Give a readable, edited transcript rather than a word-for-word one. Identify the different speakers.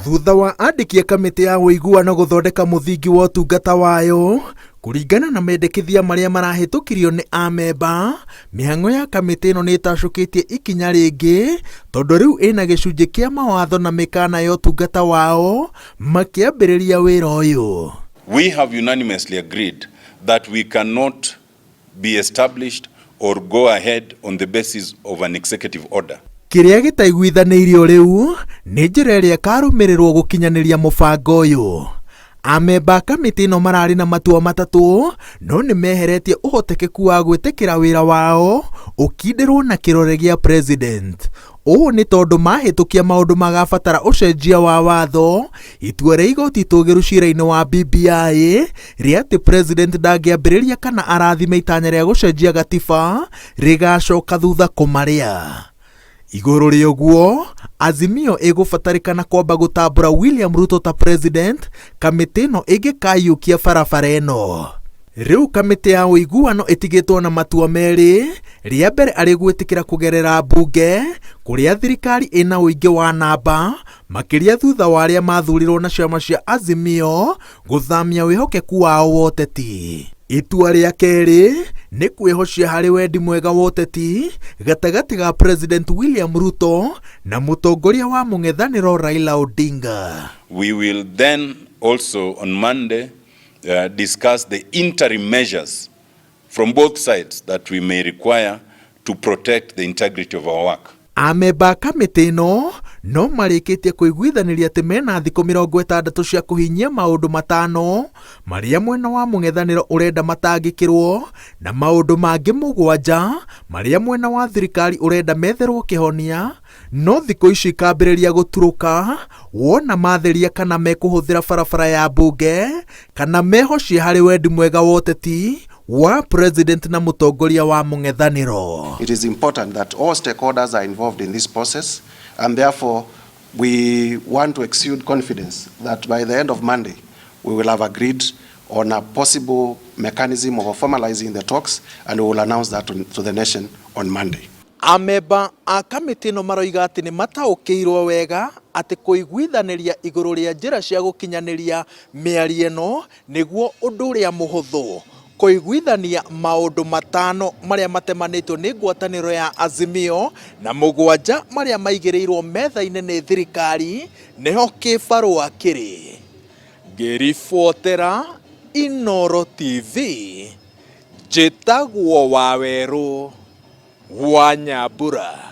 Speaker 1: Thutha wa andĩki a kamĩtĩ ya ũiguano gũthondeka mũthingi wa ũtungata wayo kũringana na mendekithia marĩa marahĩtũkirio nĩ amemba, mĩhang'o ya kamĩtĩ ĩno nĩ ĩtacũkĩtie ikinya rĩngĩ tondũ rĩu ĩna gĩcunjĩ kĩa mawatho na mĩkana ya ũtungata wao makĩambĩrĩria wĩra ũyũ.
Speaker 2: We have unanimously agreed that we cannot be established or go ahead on the basis of an executive order.
Speaker 1: Kĩrĩa gĩtaiguithanĩirio rĩu nĩ njĩra ĩrĩa ĩkarũmĩrĩrwo gũkinyanĩria mũbango ũyũ. Amemba a kamĩtĩ ĩno mararĩ na matua matatũ no nĩ meheretie ũhotekeku wa gwĩtĩkĩra wĩra wao ũkindĩrwo na kĩrore gĩa president. Ũũ nĩ tondũ mahĩtũkia maũndũ magabatara ũcenjia wa watho, itua rĩa igoti itũgĩru cira-inĩ wa BBI rĩa atĩ president ndangĩambĩrĩria kana arathime itanya rĩa gũcenjia gatiba rĩgacoka thutha kũmarĩa. Igũrũ rĩa ũguo, Azimio ĩgũbatarĩkana kwamba gũtambũra William Ruto ta president kamĩtĩ ĩno ĩngĩkaiyũkia barabara ĩno. Rĩu kamĩtĩ ya ũiguano ĩtigĩtwo na matua merĩ, rĩa mbere arĩ gwĩtĩkĩra kũgerera mbunge kũrĩa thirikari ĩna ũingĩ wa namba makĩria thutha wa arĩa mathurirwo na ciama cia Azimio gũthamia wĩhokeku wao wa ũteti. Itua rĩa kerĩ nĩ kwĩhocia harĩ wendi mwega wa ũteti gatagatĩ ga President William Ruto na mũtongoria wa mũng'ethanĩro Raila Odinga.
Speaker 2: We will then also on Monday discuss the interim measures from both sides that we may require to protect the integrity of our work.
Speaker 1: Amemba a kamĩtĩ ĩno no marĩkĩtie kũiguithanĩria atĩ mena thikũ 60 cia kũhinyia maũndũ matano marĩa mwena wa mũng'ethanĩro ũrenda matangĩkĩrwo na maũndũ mangĩ 7 marĩa mwena wa thirikari ũrenda metherwo kĩhonia, no thikũ ici ikambĩrĩria gũturũka wona matheria kana mekũhũthĩra barabara ya mbunge kana mehocie harĩ wendi mwega wa ũteti wa president na mũtongoria wa mũng'ethanĩro.
Speaker 3: It is important that all stakeholders are involved in this process, and therefore we want to exude confidence that by the end of Monday we will have agreed on a possible mechanism of formalizing the talks, and we will announce that to the nation on Monday.
Speaker 1: Amemba a kamĩtĩ ĩno maroiga atĩ nĩ mataũkĩirwo wega atĩ kũiguithanĩria igũrũ rĩa njĩra cia gũkinyanĩria mĩario ĩno nĩguo ũndũ ũrĩa mũhũthũ. Kũiguithania maũndũ matano marĩa matemanĩtio nĩ ngwatanĩro ya Azimio na 7 marĩa maigĩrĩirwo metha-inĩ nĩ thirikari nĩho kĩbarũa kĩrĩ. Ngĩribotera Inooro TV, njĩtagwo Wawerũ wa Nyambura.